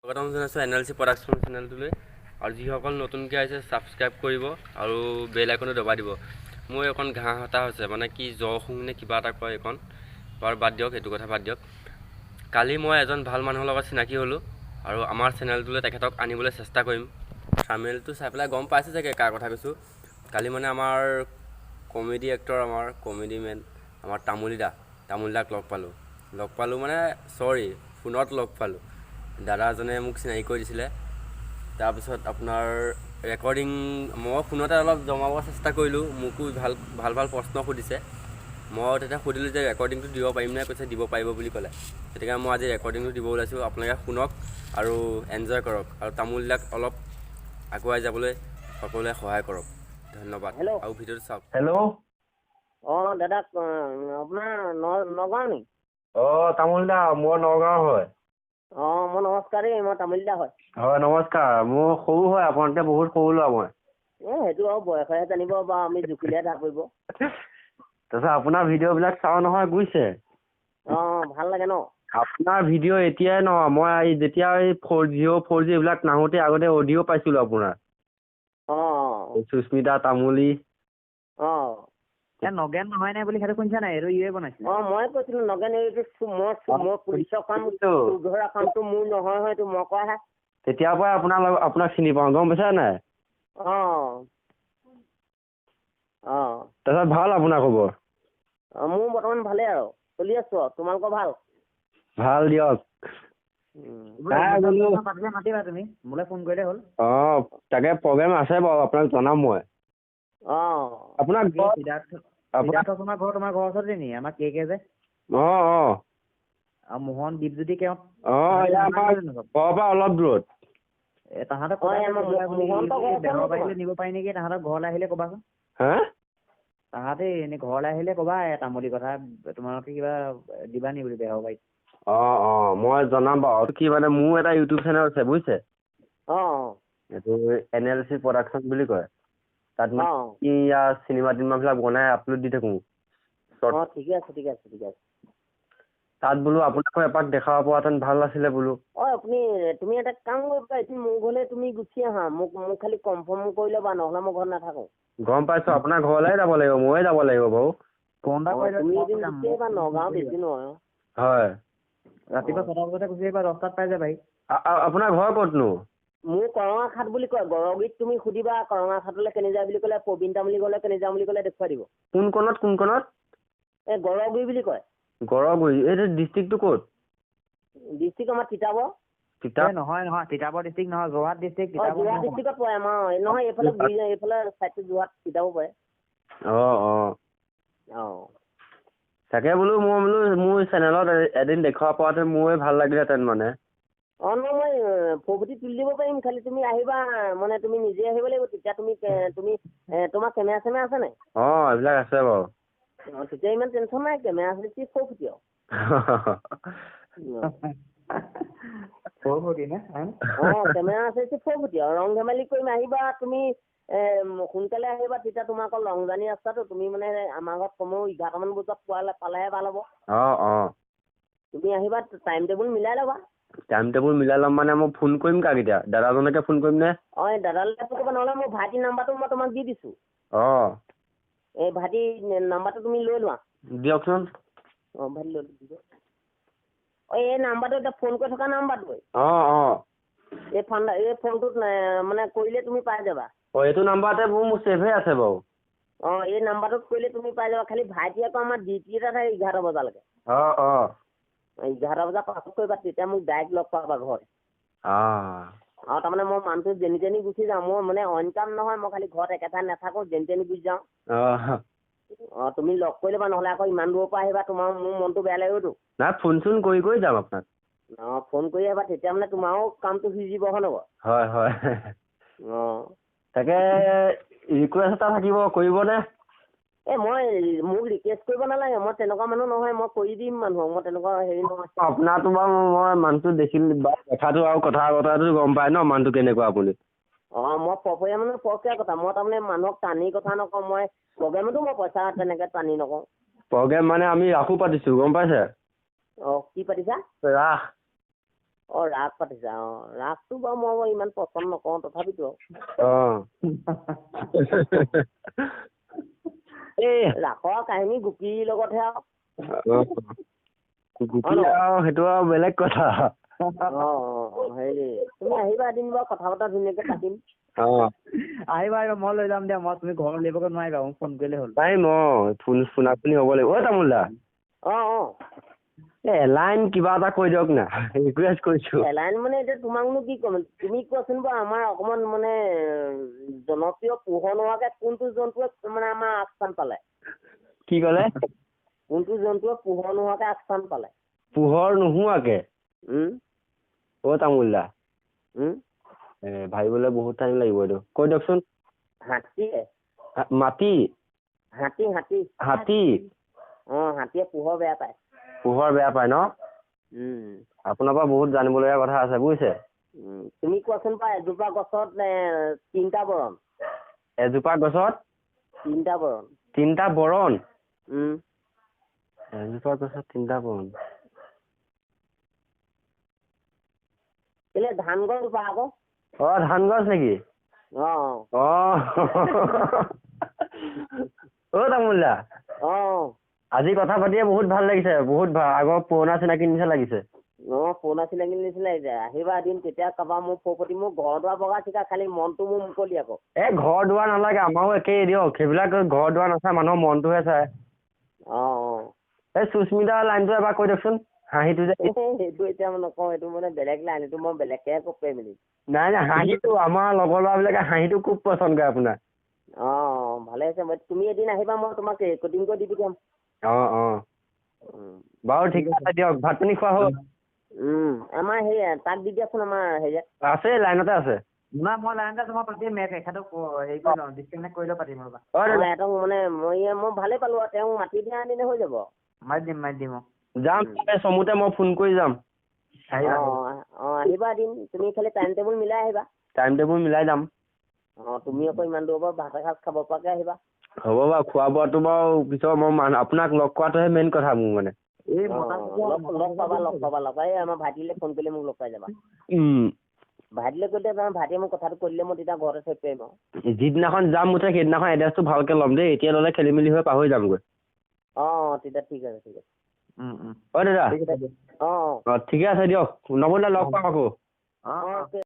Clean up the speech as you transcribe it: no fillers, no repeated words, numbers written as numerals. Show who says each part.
Speaker 1: স্বাগতম জনাইছোঁ N L C production চেনেলটোলৈ। আৰু যিসকল নতুনকৈ আহিছে, ছাবস্ক্ৰাইব কৰিব আৰু বেল আইকনটো দবাই দিব। মোৰ এইকণ ঘাঁহ এটা হৈছে, মানে কি জ্বৰ শুং নে কিবা এটা কয় এইকণ। বাৰু বাদ দিয়ক, সেইটো কথা বাদ দিয়ক। কালি মই এজন ভাল মানুহৰ লগত চিনাকি হ'লোঁ আৰু আমাৰ চেনেলটোলৈ তেখেতক আনিবলৈ চেষ্টা কৰিম। থাম্বনেইলটো চাই পেলাই গম পাইছে চাগে কাৰ কথা কৈছোঁ। কালি মানে আমাৰ কমেডি এক্টৰ, আমাৰ কমেডি মেন, আমাৰ তামুলী দা, তামুলী দাক লগ পালোঁ। লগ পালোঁ মানে, চৰি, ফোনত লগ পালোঁ। দাদা এজনে মোক চিনাকি কৰি দিছিলে। তাৰপিছত আপোনাৰ ৰেকৰ্ডিং মই ফোনতে অলপ জমাব চেষ্টা কৰিলোঁ। মোকো ভাল ভাল ভাল প্ৰশ্ন সুধিছে। মই তেতিয়া সুধিলোঁ যে ৰেকৰ্ডিংটো দিব পাৰিম নে? কৈছে দিব পাৰিব বুলি ক'লে। গতিকে মই আজি ৰেকৰ্ডিংটো দিব ওলাইছোঁ। আপোনালোকে শুনক আৰু এনজয় কৰক আৰু তামুলীদাক অলপ আগুৱাই যাবলৈ সকলোৱে সহায় কৰক। ধন্যবাদ।
Speaker 2: হেল্ল'।
Speaker 1: আৰু ভিডিঅ'টো চাওক।
Speaker 3: হেল্ল'।
Speaker 2: অঁ দাদা, আপোনাৰ নগাঁও নি?
Speaker 3: অঁ, তামুলী দা, মই নগাঁৱৰ হয়।
Speaker 2: অঁ, মই নমস্কাৰ দেই, মই তামুলী দা হয়।
Speaker 3: হয়, নমস্কাৰ। মোৰ সৰু হয়, আপোনাতকৈ বহুত সৰু ল'ৰা মই।
Speaker 2: এই সেইটো আৰু বয়সেহে জানিব বা আমি জুখিলেহে ধৰা পৰিব।
Speaker 3: তাৰপিছত আপোনাৰ ভিডিঅ'বিলাক চাওঁ নহয়, বুজিছে?
Speaker 2: অঁ, ভাল লাগে ন?
Speaker 3: আপোনাৰ ভিডিঅ' এতিয়াই নহয়, মই এই যেতিয়া এই ফ'ৰ জিঅ' 4G এইবিলাক নাহোঁতে আগতে অডিঅ' পাইছিলোঁ আপোনাৰ।
Speaker 2: অঁ।
Speaker 3: সুস্মিতা তামুলী।
Speaker 2: অঁ।
Speaker 4: এ নগেন নহয় নে বুলি সেইটো শুনিছা নাই? এইটো ইয়ে বনাইছিলে।
Speaker 2: অঁ, ময়ে কৈছিলোঁ নগেন। এইটো মই পুলিচৰ কাম, চোৰ ধৰা কামটো মোৰ নহয় হয়, এইটো মই কৰাহে।
Speaker 3: তেতিয়াৰ পৰাই আপোনাৰ লগত আপোনাক চিনি পাওঁ, গম পাইছা নাই?
Speaker 2: অঁ।
Speaker 3: তাৰপিছত ভাল আপোনাৰ খবৰ?
Speaker 2: অঁ, মোৰ বৰ্তমান ভালেই আৰু চলি আছোঁ। আৰু তোমালোকৰ ভাল?
Speaker 3: ভাল দিয়ক। নাই বোলো।
Speaker 4: পাতিলে মাতিবা তুমি, মোলৈ ফোন কৰিলে হ'ল।
Speaker 3: অঁ, তাকে প্ৰগ্ৰেম আছে বাৰু, আপোনাক জনাম মই।
Speaker 2: অঁ।
Speaker 3: আপোনাক ঘৰ
Speaker 4: সিদ্ধাৰ্থ।
Speaker 3: আপোনাৰ
Speaker 4: সিদ্ধাৰ্থ তোমাৰ ঘৰ, তোমাৰ ঘৰৰ ওচৰতে নি? আমাৰ কে কে যে
Speaker 3: অঁ।
Speaker 4: আৰু মোহন, দীপজ্যোতি কেওট।
Speaker 3: অঁ, এয়া আমাৰ ঘৰৰ পৰা অলপ দূৰত।
Speaker 4: এ তাহাঁতক
Speaker 2: অঁ, এই আমাৰ মোহনহঁতৰ ঘৰৰ ওচৰত নি?
Speaker 4: বেহৰবাৰীলৈ নিব পাৰি নেকি? তাহাঁতক ঘৰলৈ আহিলে ক'বাচোন।
Speaker 3: হা?
Speaker 4: তাহাঁতে এনেই ঘৰলৈ আহিলে ক'বা এই তামুলী কথা, তোমালোকে কিবা দিবা নি বুলি বেহৰবাৰীত।
Speaker 3: অঁ, মই জনাম বাৰু। কি মানে মোৰ এটা ইউটিউব চেনেল আছে, বুজিছে?
Speaker 2: অঁ।
Speaker 3: এইটো এন এল চি প্ৰডাকশ্যন বুলি কয়। তাত মানে কি ইয়াৰ চিনেমা তিনেমাবিলাক বনাই আপলোড দি থাকোঁ শ্বৰ্ট।
Speaker 2: অঁ, ঠিকে আছে, ঠিকে আছে, ঠিকে আছে।
Speaker 3: তাত বোলো আপোনাকো এপাক দেখাব পৰাহেঁতেন ভাল আছিলে বোলো।
Speaker 2: অঁ, আপুনি তুমি এটা কাম কৰিবা, এদিন মোৰ ঘৰলৈ তুমি গুচি আহা। মোক খালি কনফাৰ্ম কৰি ল'বা, নহ'লে মই ঘৰত নাথাকোঁ।
Speaker 3: গম পাইছোঁ, আপোনাৰ ঘৰলৈ যাব লাগিব, ময়ে যাব লাগিব বাৰু।
Speaker 4: ফোন এটা
Speaker 2: অঁ,
Speaker 4: কৰি
Speaker 2: তুমি এদিন গুচি আহিবা, নগাঁও বেছি নহয়।
Speaker 3: হয়।
Speaker 4: ৰাতিপুৱা 6টা বজাতে গুচি আহিবা, 10টাত পাই যাবাহি।
Speaker 3: আপোনাৰ ঘৰ ক'তনো?
Speaker 2: মোৰ কৰঙাখাট বুলি কয়। গড়গুৰিত তুমি সুধিবা কৰঙাখাটলৈ কেনি যায় বুলি ক'লে, প্ৰবীণ তামুলী ঘৰলৈ কেনি যাওঁ বুলি ক'লে দেখুৱাই দিব।
Speaker 3: কোন কণত, কোন কণত?
Speaker 2: এই গড়গুৰি বুলি কয়।
Speaker 3: গড়গুৰি, এইটো ডিষ্ট্ৰিক্টটো ক'ত?
Speaker 2: ডিষ্ট্ৰিক্ট আমাৰ তিতাবৰ।
Speaker 3: তিতা
Speaker 4: এই নহয় নহয়, তিতাবৰ ডিষ্ট্ৰিক্ট নহয়, যোৰহাট ডিষ্ট্ৰিক্ট।
Speaker 2: অঁ।
Speaker 4: তিতাবৰ
Speaker 2: যোৰহাট
Speaker 4: নহয়।
Speaker 2: ডিষ্ট্ৰিক্টত পৰে আমাৰ। নহয়, এইফালে ঘূৰি যায়, এইফালে ছাইডটো যোৰহাট তিতাবৰ পৰে।
Speaker 3: অঁ।
Speaker 2: অঁ।
Speaker 3: তাকে বোলো, মই বোলো মোৰ চেনেলত এদিন দেখুৱাব পৰাহেঁতেন মোৰে ভাল লাগিলহেঁতেন মানে।
Speaker 2: অঁ, নহয়, মই ফটো তুলি দিব পাৰিম, খালি তুমি আহিবা, মানে তুমি নিজে আহিব লাগিব। তেতিয়া তুমি তোমাৰ কেমেৰা চেমেৰা আছে নাই?
Speaker 3: অঁ, এইবিলাক আছে বাৰু।
Speaker 2: অঁ, তেতিয়া ইমান টেনশ্যন নাই। কেমেৰা আছে কি ফূৰ্তি আৰু।
Speaker 4: ফূৰ্তি নে?
Speaker 2: অঁ, কেমেৰা আছে যদি ফূৰ্তি আৰু ৰং ধেমালি কৰিম। আহিবা তুমি, সোনকালে আহিবা। তেতিয়া তোমাৰ আকৌ লংজানী ৰাস্তাটো, তুমি মানে আমাৰ ঘৰত কমেও 11টামান বজাত পোৱালে পালেহে ভাল হ'ব।
Speaker 3: অঁ।
Speaker 2: তুমি আহিবা, টাইম টেবুল মিলাই ল'বা।
Speaker 3: টাইম টেবুল মিলাই ল'ম মানে মই ফোন কৰিম কাক এতিয়া? দাদাজনকে ফোন কৰিম নে?
Speaker 2: অঁ, এই দাদালৈ ফোন কৰিবা, নহ'লে মোৰ ভাইটিৰ নাম্বাৰটো মই তোমাক দি দিছোঁ।
Speaker 3: অঁ।
Speaker 2: এই ভাইটিৰ নাম্বাৰটো তুমি লৈ লোৱা।
Speaker 3: দিয়কচোন।
Speaker 2: অঁ, ভাইটি লৈ দিব। অঁ, এই নাম্বাৰটো, এতিয়া ফোন কৰি থকা নাম্বাৰটোৱে।
Speaker 3: অঁ।
Speaker 2: এই ফোনটোত মানে কৰিলে তুমি পাই যাবা।
Speaker 3: অঁ, এইটো নাম্বাৰতে মোৰ ছেভ হৈ আছে বাৰু।
Speaker 2: অঁ, এই নাম্বাৰটোত কৰিলে তুমি পাই যাবা। খালি ভাইটি আকৌ আমাৰ ডিউটি এটা থাকে 11 বজালৈকে।
Speaker 3: অঁ।
Speaker 2: 11 বজাৰ পাছত কৰিবা, তেতিয়া মোক ডাইৰেক্ট লগ পাবা ঘৰত।
Speaker 3: অঁ।
Speaker 2: আৰু তাৰমানে মই মানুহটো যেনি তেনি গুচি যাওঁ। মোৰ মানে অইন কাম নহয়, মই খালি ঘৰত একে ঠাইত নাথাকোঁ, যেনি তেনি গুচি যাওঁ।
Speaker 3: অঁ।
Speaker 2: অঁ, তুমি লগ কৰি ল'বা, নহ'লে আকৌ ইমান দূৰৰ পৰা আহিবা, তোমাৰ মোৰ মনটো বেয়া লাগিবতো।
Speaker 3: নাই, ফোন চোন কৰি কৰি যাম আপোনাক।
Speaker 2: অঁ, ফোন কৰি আহিবা, তেতিয়া মানে তোমাৰো কামটো সিজিব, হয় নহয়?
Speaker 3: হয়।
Speaker 2: অঁ।
Speaker 3: তাকে ৰিকুৱেষ্ট এটা থাকিব, কৰিবনে?
Speaker 2: এই মই মোক ৰিকুৱেষ্ট কৰিব নালাগে, মই তেনেকুৱা মানুহ নহয়। মই কৰি দিম মানুহক, মই তেনেকুৱা হেৰি নহয়।
Speaker 3: আপোনাৰতো বাৰু মই মানুহটো দেখিলোঁ বা দেখাটো আৰু কথা বতৰাটো গম পাই ন মানুহটো কেনেকুৱা আপুনি।
Speaker 2: অঁ, মই ফৰফৰীয়া মানুহ, ফৰফৰীয়া কথা। মই তাৰমানে মানুহক টানি কথা নকওঁ। মই প্ৰগ্ৰেমতো মই পইচা তেনেকৈ টানি নকওঁ।
Speaker 3: প্ৰগ্ৰেম মানে আমি ৰাসো পাতিছোঁ, গম পাইছে?
Speaker 2: অঁ, কি পাতিছা?
Speaker 3: ৰাস।
Speaker 2: অ ৰাস পাতিছে। অ ৰাসটো বাৰু মই ইমান পচন্দ নকৰোঁ, তথাপিতো
Speaker 3: অঁ এই
Speaker 2: ৰাসৰ কাহিনী গোপীৰ লগতহে আৰু।
Speaker 3: গোপী আৰু সেইটো আৰু বেলেগ কথা।
Speaker 2: অ হেৰি তুমি আহিবা এদিন বাৰু, কথা বতৰা ধুনীয়াকে পাতিম।
Speaker 3: অ
Speaker 4: আহিবা আহিবা, মই লৈ যাম দিয়া। মই তুমি ঘৰত উলিয়াবগৈ নোৱাৰিবা, মোক ফোন কৰিলেই হ'ল।
Speaker 3: পাৰিম। অ ফোন ফোনাফোনি হ'ব লাগিব। অ তামোল দা,
Speaker 2: অ অ
Speaker 3: এই এলাইন কিবা এটা কৈ দিয়ক না, ৰিকুৱেষ্ট কৰিছোঁ।
Speaker 2: এলাইন মানে এতিয়া তোমাকনো কি ক'ম, তুমি কোৱাচোন বাৰু আমাৰ অকণমান মানে জনপ্ৰিয় পোহৰ নোহোৱাকে কোনটো জন্তুৱে মানে আমাৰ আগস্থান পালে?
Speaker 3: কি ক'লে?
Speaker 2: কোনটো জন্তুৱে পোহৰ নোহোৱাকে আগস্থান পালে?
Speaker 3: পোহৰ নোহোৱাকে? অ তামোল দা, ভাবিবলৈ বহুত টাইম লাগিব, এইটো কৈ দিয়কচোন।
Speaker 2: হাতীয়ে।
Speaker 3: মাটি?
Speaker 2: হাতী হাতী
Speaker 3: হাতী।
Speaker 2: অ হাতীয়ে পোহৰ বেয়া পায়।
Speaker 3: পোহৰ বেয়া পায় ন? আপোনাৰ পৰা বহুত জানিবলগীয়া কথা আছে বুজিছে।
Speaker 2: তুমি কোৱাচোন বাৰু এজোপা গছত তিনিটা বৰণ।
Speaker 3: এজোপা গছত
Speaker 2: তিনিটা বৰণ।
Speaker 3: তিনিটা বৰণ? এজোপা গছত তিনিটা বৰণ।
Speaker 2: কেলে ধান গছ আকৌ?
Speaker 3: অ ধান গছ নেকি?
Speaker 2: অ
Speaker 3: অ অ তামোল দা,
Speaker 2: অ
Speaker 3: আজি কথা পাতিয়ে বহুত ভাল লাগিছে, বহুত আগৰ পুৰণা চিনাকি নিচিনা লাগিছে।
Speaker 2: অ পুৰণা চিনাকি নিচিনা লাগিছে। আহিবা এদিন, তেতিয়া কবা মোৰ ফৌপতি, মোৰ ঘৰ দুৱাৰ বগা চিকা, খালি মনটো মোৰ মুকলি আকৌ।
Speaker 3: এই ঘৰ দুৱাৰ নালাগে, আমাৰো একেই দিয়ক, সেইবিলাক ঘৰ দুৱাৰ নাচায়, মানুহৰ মনটোহে চায়।
Speaker 2: অ অ
Speaker 3: এই সুস্মিতা লাইনটো এবাৰ কৈ দিয়কচোন, হাঁহিটো যে।
Speaker 2: সেইটো এতিয়া মই নকওঁ, সেইটো মানে বেলেগ লাইন, সেইটো মই বেলেগকেহে ক'ব পাৰিম।
Speaker 3: নাই নাই, হাঁহিটো আমাৰ লগৰ ল'ৰাবিলাকে হাঁহিটো খুব পচন্দ কৰে আপোনাৰ।
Speaker 2: অ ভালে হৈছে। মই তুমি এদিন আহিবা, মই তোমাক ৰেকৰ্ডিং কৰি দি পঠিয়াম।
Speaker 3: অ অ বাৰু ঠিক আছে দিয়ক, ভাত পানী খোৱা হ'ল?
Speaker 2: আমাৰ হেৰি তাক দি দিয়াচোন, আমাৰ হেৰিয়াত
Speaker 3: আছে, লাইনতে আছে।
Speaker 4: না মই লাইনতে আছো, মই পাতিম, এখেতক হেৰি কৰি লওঁ, ডিছকানেক্ট কৰি লওঁ, পাতিম ৰ'বা।
Speaker 3: অ দাদা
Speaker 2: এহঁতক মানে মই ভালেই পালোঁ আৰু, তেওঁক মাতি দিয়া আনিলে হৈ যাব।
Speaker 4: মাতি দিম মাতি দিম। অ
Speaker 3: যাম, চমুতে মই ফোন কৰি যাম।
Speaker 4: আহিবা।
Speaker 2: অ অ আহিবা এদিন, তুমি খালি টাইম টেবুল মিলাই আহিবা।
Speaker 3: টাইম টেবুল মিলাই যাম।
Speaker 2: অ তুমি আকৌ ইমান দূৰৰ পৰা ভাত এসাঁজ খাব পৰাকে আহিবা।
Speaker 3: হ'ব বাৰু, খোৱা বোৱাটো বাৰু পিছত, মই আপোনাক লগ কৰাটোহে মেইন কথা মোৰ মানে।
Speaker 4: এই
Speaker 2: লগ পাবা, লগ পাবা, লগ পাই আমাৰ ভাইটিলৈ ফোন কৰিলে মোক লগ পাই যাবা। ভাইটিলৈ কৈ দিলে ভাইটিয়ে মোক কথাটো কৈ দিলে মই তেতিয়া ঘৰতে থৈ পাৰিম আৰু।
Speaker 3: যিদিনাখন যাম মুঠতে সেইদিনাখন এড্ৰেছটো ভালকে ল'ম দেই, এতিয়া ল'লে খেলি মেলি হৈ পাহৰি যামগৈ।
Speaker 2: অ তেতিয়া ঠিক আছে, ঠিক আছে।
Speaker 3: অ দাদা,
Speaker 2: অ
Speaker 3: অ ঠিকে আছে দিয়ক, নৱল দা লগ পাম আকৌ।
Speaker 4: অ
Speaker 2: অ।